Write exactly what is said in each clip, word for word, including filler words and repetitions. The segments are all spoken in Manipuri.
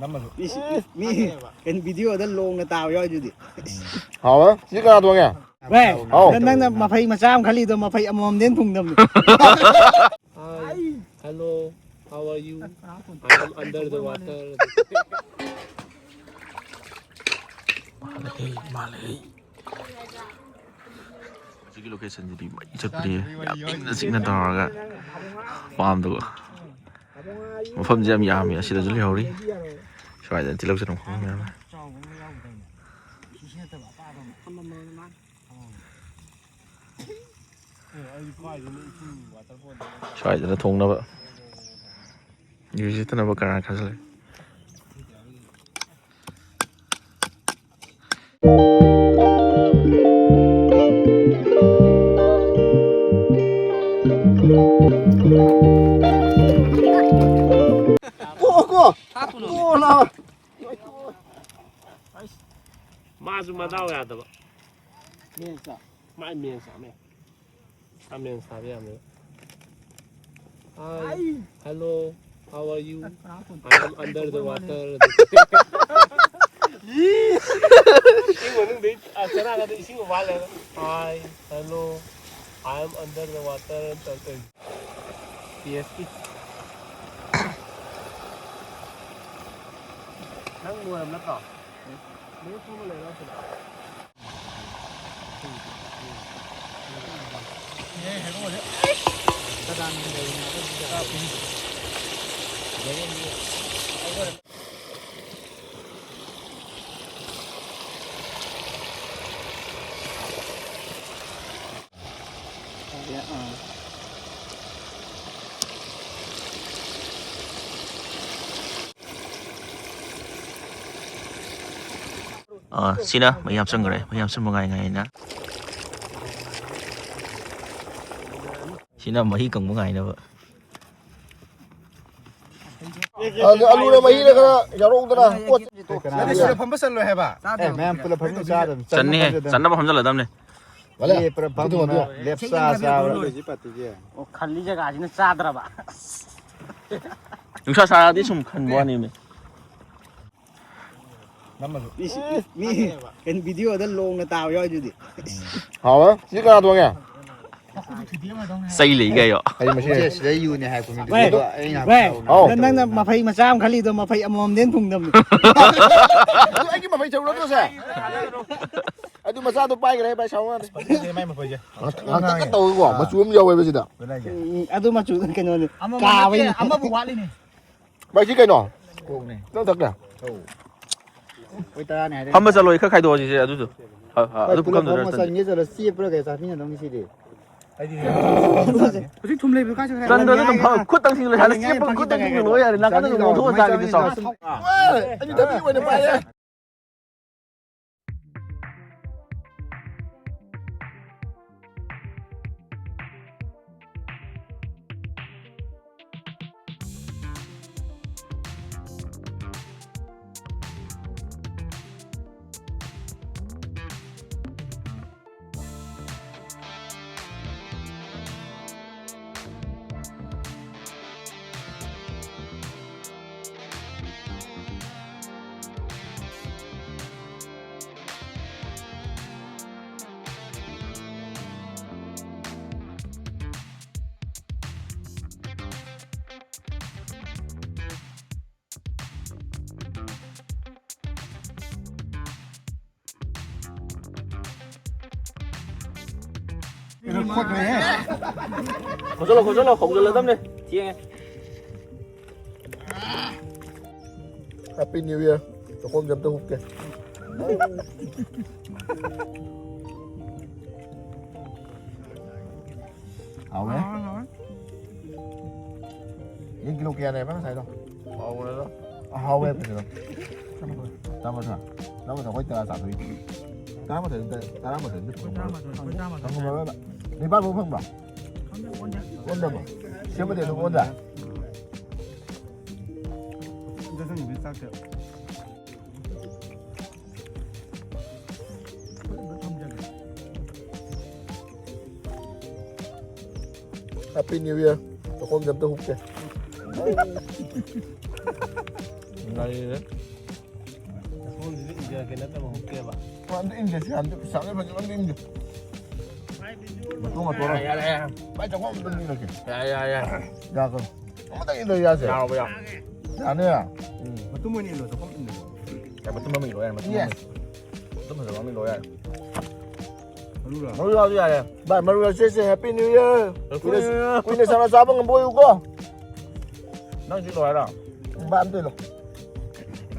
ꯅꯝꯃꯁꯨ꯫ ꯏꯁ, ꯃꯤ ꯀꯩꯅꯣ, ꯚꯤꯗꯤꯑꯣꯗ ꯂꯣꯡꯅ ꯇꯥꯕ ꯌꯥꯎꯔꯤꯗꯨꯗꯤ꯫ ꯍꯥꯎꯋꯦ? ꯁꯤ ꯀꯅꯥ ꯊꯣꯡꯉꯦ? ꯚꯥꯏ, ꯍꯥꯎ꯫ ꯅꯪ, ꯅꯪꯅ ꯃꯐꯩ ꯃꯆꯥ ꯑꯃ ꯈꯜꯂꯤꯗꯣ ꯃꯐꯩ ꯑꯃꯃꯝꯗꯩ ꯍꯦꯟꯅ ꯊꯨꯡꯗꯕꯅꯤ꯫ Hi, hello, how are you? I am under the water. ꯃꯥꯜꯂꯦ, ꯃꯥꯜꯂꯦ꯫ ꯍꯧꯖꯤꯛꯀꯤ ꯂꯣꯀꯦꯁꯟꯁꯤꯗꯤ ꯃꯩ ꯆꯠꯄꯅꯤ꯫ ꯌꯥꯝ ꯏꯪꯅ ꯆꯤꯛꯅ ꯇꯧꯔꯒ ꯄꯥꯝꯗꯕ꯫ ꯃꯐꯝꯁꯦ ꯌꯥꯝ ꯌꯥꯝꯃꯤ꯫ ꯑꯁꯤꯗꯁꯨ ꯂꯩꯍꯧꯔꯤ꯫ ꯁ꯭ꯋꯥꯏꯗ ꯇꯤꯜꯍꯧ ꯆꯅꯝ ꯈꯣꯡꯕ ꯃꯌꯥꯝ ꯂꯩ꯫ ꯁ꯭ꯋꯥꯏꯗꯅ ꯊꯣꯡꯅꯕ꯫ ꯌꯨ ꯁꯤꯠꯇꯅꯕ ꯀꯅꯥ ꯈꯟꯖꯜꯂꯦ? ꯀꯣ, ꯀꯣ꯫ ꯀꯣ ꯂꯥꯎ꯫ ꯃꯥꯁꯨ ꯃꯗꯥꯎ ꯌꯥꯗꯕ꯫ ꯃꯥꯏ ꯃꯦꯟ ꯆꯥꯝꯃꯦ꯫ ꯈꯥꯃꯦꯟ ꯁꯥꯕ ꯌꯥꯝꯃꯦ꯫ Hi, hello, how are you? I am under the water. ꯏꯁꯤꯡ ꯃꯅꯨꯡꯗꯩ, ꯑ, ꯆꯔꯥꯒꯗ ꯏꯁꯤꯡ ꯃꯄꯥꯜ ꯂꯩꯔꯒ, Hi, hello, I am under the water. P S ꯀꯤ꯫ ꯅꯪ ꯂꯣꯏꯔꯕ ꯅꯠꯇ꯭ꯔꯣ? ꯂꯣꯏ ꯊꯣꯡꯕ ꯂꯩꯔꯣ ꯁꯤꯗ꯫ ꯑꯥ, ꯁꯤꯅ ꯃꯍꯤ ꯍꯥꯞꯆꯤꯟꯈ꯭ꯔꯦ꯫ ꯃꯍꯤ ꯍꯥꯞꯆꯤꯟꯕ ꯉꯥꯏ ꯉꯥꯏꯅ꯫ ꯁꯤꯅ ꯃꯍꯤ ꯀꯪꯕ ꯉꯥꯏꯅꯕ꯫ ꯑꯗꯨ ꯑꯂꯨꯔ ꯃꯍꯤꯔ ꯈꯔ ꯌꯥꯎꯔꯛꯎꯗꯅ꯫ ꯅꯠꯇꯦ, ꯁꯤꯗ ꯐꯝꯕ ꯆꯜꯂꯣꯏ ꯍꯥꯏꯕ꯫ ꯑꯦ, ꯃꯌꯥꯝ ꯄꯨꯂꯞ ꯐꯝꯃꯤꯟꯅ ꯆꯥꯗꯕꯅꯤ꯫ ꯆꯟꯅꯤꯍꯦ, ꯆꯟꯅꯕ ꯐꯝꯖꯜꯂꯗꯝꯅꯦ꯫ ꯂꯦꯞꯄ꯭ꯔꯥ ꯐꯝꯕ꯭ꯔꯥ, ꯂꯦꯞꯆꯥ ꯆꯥꯕ꯭ꯔꯥ? ꯑꯣ, ꯈꯜꯂꯤ ꯖꯒꯥꯁꯤꯅ ꯆꯥꯗ꯭ꯔꯕ꯫ ꯅꯨꯡꯁꯥ ꯁꯥꯔꯗꯤ ꯁꯨꯝ ꯈꯟꯕ ꯋꯥꯅꯦꯃꯤ꯫ ꯅꯝꯃꯁꯨ꯫ ꯃꯤ ꯁꯤ-, ꯃꯤ ꯀꯩꯅꯣ ꯚꯤꯗꯤꯑꯣꯗ ꯂꯣꯡꯅ ꯇꯥꯕ ꯌꯥꯎꯔꯤꯗꯨꯗꯤ꯫ ꯍꯥꯎꯋꯦ꯫ ꯁꯤ ꯀꯅꯥ ꯊꯣꯡꯉꯦ? ꯆꯩ ꯂꯩ ꯀꯥꯏꯌꯣ꯫ ꯑꯩ ꯃꯁꯤ ꯁꯤꯗ ꯌꯨꯅꯤ ꯍꯥꯏꯔꯛꯄ ꯃꯤꯗꯨ꯫ ꯚꯥꯏ, ꯑꯗꯣ ꯑꯩꯅ ꯚꯥꯏ, ꯍꯥꯏꯕ ꯅꯪ, ꯅꯪꯅ ꯃꯐꯩ ꯃꯆꯥ ꯑꯃ ꯈꯜꯂꯤꯗꯣ ꯃꯐꯩ ꯑꯃꯃꯝꯗꯤ ꯍꯦꯟꯅ ꯊꯨꯡꯗꯕꯅꯤ꯫ ꯑꯗꯨ ꯑꯩꯒꯤ ꯃꯐꯩ ꯆꯧꯔ ꯅꯠꯇ꯭ꯔꯣ ꯁꯦ? ꯑꯗꯨ ꯃꯆꯥꯗꯣ ꯄꯥꯏꯈ꯭ꯔꯦ ꯚꯥꯏ, ꯁꯥꯎꯔ ꯃꯥꯜꯂꯦ꯫ ꯃꯥꯏ ꯃꯐꯩꯁꯦ꯫ ꯉꯥꯡꯇꯛꯀ ꯇꯧꯏꯀꯣ, ꯃꯆꯨ ꯑꯃ ꯌꯥꯎꯋꯦꯕ ꯁꯤꯗ꯫ ꯎꯝ, ꯑꯗꯨ ꯃꯆꯨ ꯀꯩꯅꯣꯅꯤ꯫ ꯑꯃꯃꯝ ꯀꯥꯕꯩꯅꯦ꯫ ꯅꯠꯇꯦ, ꯑꯃꯕꯨ ꯋꯥꯠꯂꯤꯅꯦ꯫ ꯚꯥꯏ, ꯁꯤ ꯀꯩꯅꯣ? ꯀꯣꯛꯅꯦ꯫ ꯅꯪ ꯊꯛꯇ꯭ꯔꯦ? ꯑꯧ꯫ ꯑꯩꯈꯣꯏ ꯇꯔꯥꯅꯦ ꯍꯥꯏꯔꯦ꯫ ꯐꯝꯕ ꯆꯠꯂꯣ, ꯑꯩ ꯈꯔ ꯈꯥꯏꯗꯣꯛꯑꯁꯤꯁꯦ ꯑꯗꯨꯁꯨ꯫ ꯑ, ꯑ, ꯚꯥꯏ, ꯑꯗꯨ ꯄꯨꯂꯞ ꯄꯨꯈꯝꯗꯨꯗ ꯐꯝꯃ ꯅꯠꯇ꯭ꯔꯗꯤ꯫ ꯆꯟꯒꯦ ꯆꯠꯂꯣ, ꯆꯦꯞꯄ꯭ꯔꯥ ꯀꯩ ꯆꯥꯃꯤꯟꯅꯗꯧꯅꯤ ꯁꯤꯗꯤ꯫ ꯍꯧꯖꯤꯛ ꯊꯨꯝ ꯂꯩꯕ꯭ꯔꯣ? ꯀꯥꯏ ꯆꯠꯈ꯭ꯔꯦ? ꯆꯟꯗ꯭ꯔꯁꯨ ꯑꯗꯨꯝ ꯐꯝ-, ꯈꯨꯠ ꯇꯪꯁꯤꯜꯂꯣ, ꯍꯥꯟꯅ ꯆꯦꯞꯄꯒ ꯈꯨꯠ ꯇꯪꯁꯤꯜꯂꯣ ꯌꯥꯔꯦ, ꯅꯥꯀꯟꯗ ꯆꯥꯅꯤꯡꯗ꯭ꯔꯣ? ꯉꯧꯊꯣꯛꯑ ꯆꯥꯒꯦꯁꯦ ꯆꯥꯎ꯫ ꯆꯥꯅꯤꯡꯗ꯭ꯔꯣ? ꯑꯦ, ꯑꯩꯗꯤ ꯊꯕꯤ ꯑꯣꯏꯅ ꯄꯥꯏꯔꯦ꯫ ꯈꯣꯠꯈ꯭ꯔꯦꯍꯦ꯫ ꯈꯣꯠꯆꯜꯂꯣ, ꯈꯣꯠꯆꯜꯂꯣ, ꯍꯧꯖꯜꯂꯗꯝꯅꯦ꯫ ꯊꯦꯡꯉꯦ꯫ Happy New Year꯫ ꯆꯥꯛꯈꯣꯝꯁꯦ ꯑꯝꯇ ꯍꯨꯞꯀꯦ꯫ ꯍꯥꯎꯋꯦ꯫ ꯍꯥꯎꯋꯦ, ꯍꯥꯎꯋꯦ꯫ ꯌꯦꯟ ꯀꯤꯂꯣ ꯀꯌꯥꯅꯦꯕ ꯉꯁꯥꯏꯗꯣ? ꯍꯥꯎꯕꯅꯦꯗ꯫ ꯑꯍꯥꯎꯕ ꯌꯥꯝ ꯐꯖꯅ꯫ ꯇꯔꯥꯃꯥꯊꯣꯏ꯫ ꯇꯔꯥꯃꯥꯊꯣꯏ, ꯑꯩꯈꯣꯏ ꯇꯔꯥ ꯆꯥꯊꯣꯛꯏ꯫ ꯇꯔꯥꯃꯥꯊꯣꯏ ꯅꯠꯇꯦ, ꯇꯔꯥꯃꯥꯊꯣꯏ ꯅꯠꯇꯦ꯫ ꯑꯩꯈꯣꯏ ꯇꯔꯥꯃꯥꯊꯣꯏ, ꯑꯩꯈꯣꯏ ꯇꯔꯥꯃꯥꯊꯣꯏ꯫ ꯈꯪꯉꯝꯃꯔꯣꯏꯕ꯫ ꯅꯤꯄꯥꯜ ꯐꯥꯎ ꯐꯪꯕ꯭ꯔꯣ? ꯈꯪꯗꯦ, ꯑꯣꯟꯗꯦ꯫ ꯑꯣꯟꯗꯕ꯭ꯔꯣ? ꯁꯦꯝꯕꯗꯤ ꯑꯗꯨꯝ ꯑꯣꯟꯗ꯭ꯔꯦ? ꯑꯝꯇ ꯆꯪꯉꯨꯗꯤ ꯆꯥꯛꯁꯦ꯫ Happy New Year꯫ ꯆꯥꯛꯈꯣꯝꯁꯦ ꯑꯝꯇ ꯍꯨꯞꯀꯦ꯫ ꯅꯩꯔꯦ꯫ ꯀꯩꯅꯣ ꯇꯧꯕ ꯍꯧꯔꯛꯇꯦꯕ꯫ ꯑꯝꯇ ꯏꯟꯒꯦ, ꯁꯤ ꯑꯝꯇ ꯁꯥꯡꯅ ꯐꯖꯅ ꯑꯝꯇ ꯏꯟꯒꯦ꯫ ꯃꯇꯨꯡ ꯃꯇꯣꯟ꯫ ꯌꯥꯔꯦ, ꯌꯥꯔꯦ, ꯌꯥꯔꯦ꯫ ꯚꯥꯏ, ꯆꯪꯕꯝ ꯑꯝꯇ ꯏꯜꯂꯛꯀꯦ꯫ ꯌꯥꯔꯦ, ꯌꯥꯔꯦ, ꯌꯥꯔꯦ꯫ ꯌꯥꯗ꯭ꯔꯣ? ꯑꯃꯇꯪ ꯏꯜꯂꯣ, ꯌꯥꯁꯦ꯫ ꯌꯥꯔꯕ, ꯌꯥ-, ꯌꯥꯅꯤ꯫ ꯎꯝ꯫ ꯃꯇꯨꯝ ꯑꯣꯏꯅ ꯏꯜꯂꯣ, ꯆꯥꯛꯈꯨꯝ ꯏꯜꯂꯣ꯫ ꯑꯦ, ꯃꯇꯨꯝ ꯑꯃ ꯏꯜꯂꯣ, ꯌꯥꯔꯦ, ꯃꯇꯨꯝ ꯑꯃ꯫ Yes꯫ ꯃꯇꯨꯝ ꯐꯖꯕ ꯑꯃ ꯏꯜꯂꯣ, ꯌꯥꯔꯦ꯫ ꯃꯔꯨꯔꯥ? ꯃꯔꯨ ꯌꯥꯎꯔꯁꯨ ꯌꯥꯔꯦ꯫ ꯚꯥꯏ, ꯃꯔꯨ ꯌꯥꯎꯁꯦ, ꯁꯦ, Happy New Year꯫ Happy New Year꯫ ꯀꯨꯏꯅ, ꯀꯨꯏꯅ ꯁꯥꯟꯅ ꯆꯥꯕ ꯉꯝꯕ ꯑꯣꯏꯌꯨꯀꯣ꯫ ꯅꯪ ꯁꯤ ꯂꯣꯏꯔꯣ? ꯚꯥꯏ, ꯑꯝꯇ ꯏꯜꯂꯣ꯫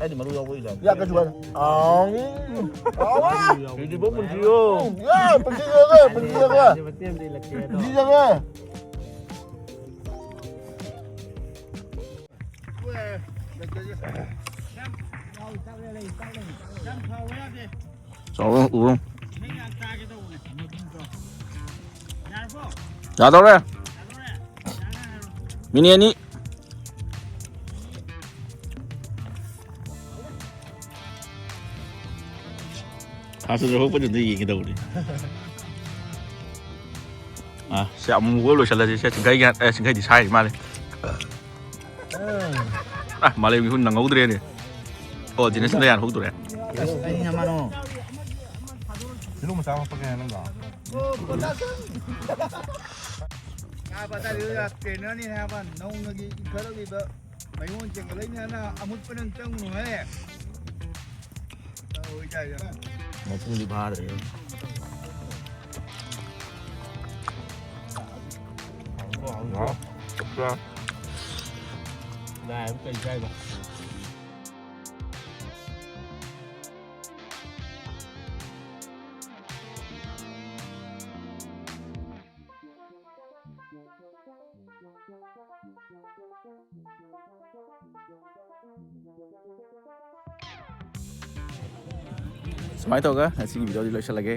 ꯑꯩꯗꯤ ꯃꯔꯨ ꯌꯥꯎꯕ ꯏꯜꯂꯦ꯫ ꯌꯥ, ꯀꯩꯁꯨ ꯀꯥꯏꯗꯦ꯫ ꯑꯥꯎ꯫ ꯑꯥꯎ꯫ ꯁꯤꯗꯤ ꯄꯨꯟꯁꯤꯌꯣ꯫ ꯌꯥ, ꯄꯨꯟꯁꯤꯌꯣ, ꯄꯨꯟꯁꯤꯌꯣ꯫ ꯃꯇꯦꯛ ꯑꯃꯗꯤ ꯏꯜꯂꯛꯀꯦ ꯑꯗꯣ꯫ ꯄꯨꯟꯁꯤꯌꯣ꯫ ꯆꯥꯎꯔꯣ, ꯎꯔꯣ꯫ ꯌꯥꯗꯧꯔꯦ꯫ ꯃꯤꯅꯤꯠ ꯑꯅꯤ꯫ ꯊꯥꯖꯗ꯭ꯔ ꯍꯧꯔꯛꯄꯗꯨꯗ ꯌꯦꯡꯒꯦ ꯇꯧꯕꯅꯤ꯫ ꯑꯥ, ꯁꯤ ꯑꯃꯨꯕ ꯂꯣꯏꯁꯤꯜꯂꯁꯤ꯫ ꯁꯤ ꯆꯤꯡꯈꯩꯒꯤ, ꯑꯦ, ꯆꯤꯡꯈꯩꯗꯤ ꯁꯥꯏꯔꯤ ꯃꯥꯜꯂꯦ꯫ ꯑꯥ, ꯃꯥꯂꯦꯝꯒꯤ ꯍꯨꯟ ꯅꯪꯍꯧꯗ꯭ꯔꯦꯅꯦ꯫ ꯑꯣ, ꯖꯤꯅꯦꯁꯟꯗ ꯌꯥꯟꯍꯧꯗ꯭ꯔꯦ꯫ ꯑꯁ, ꯑꯩꯅ ꯃꯥꯅꯣ꯫ ꯀꯤꯂꯣ ꯃꯆꯥ ꯑꯃ ꯍꯥꯞꯄꯛꯀꯦ ꯍꯥꯏ ꯅꯪꯗꯣ꯫ ꯉꯥ ꯕꯖꯥꯔꯗ ꯇ꯭ꯔꯦꯅꯔꯅꯤ ꯍꯥꯏꯕ ꯅꯧꯅꯒꯤ ꯏꯟꯈꯠꯂꯛꯂꯤꯕ ꯃꯌꯣꯟ ꯆꯦꯟꯒꯠꯂꯛꯏꯅꯦꯅ ꯑꯃꯨꯠꯄ ꯅꯪ ꯆꯪꯉꯨꯅꯨꯍꯦ꯫ ꯃꯄꯨꯡꯗꯤ ꯐꯥꯗ꯭ꯔꯦ꯫ ꯍꯥꯎ, ꯆꯞ ꯆꯥ꯫ ꯂꯥꯏ ꯑꯃ ꯀꯩ ꯆꯥꯏꯕ? ꯁꯨꯃꯥꯏꯅ ꯇꯧꯔꯒ ꯉꯁꯤꯒꯤ video ꯗꯤ ꯂꯣꯏꯁꯤꯜꯂꯒꯦ꯫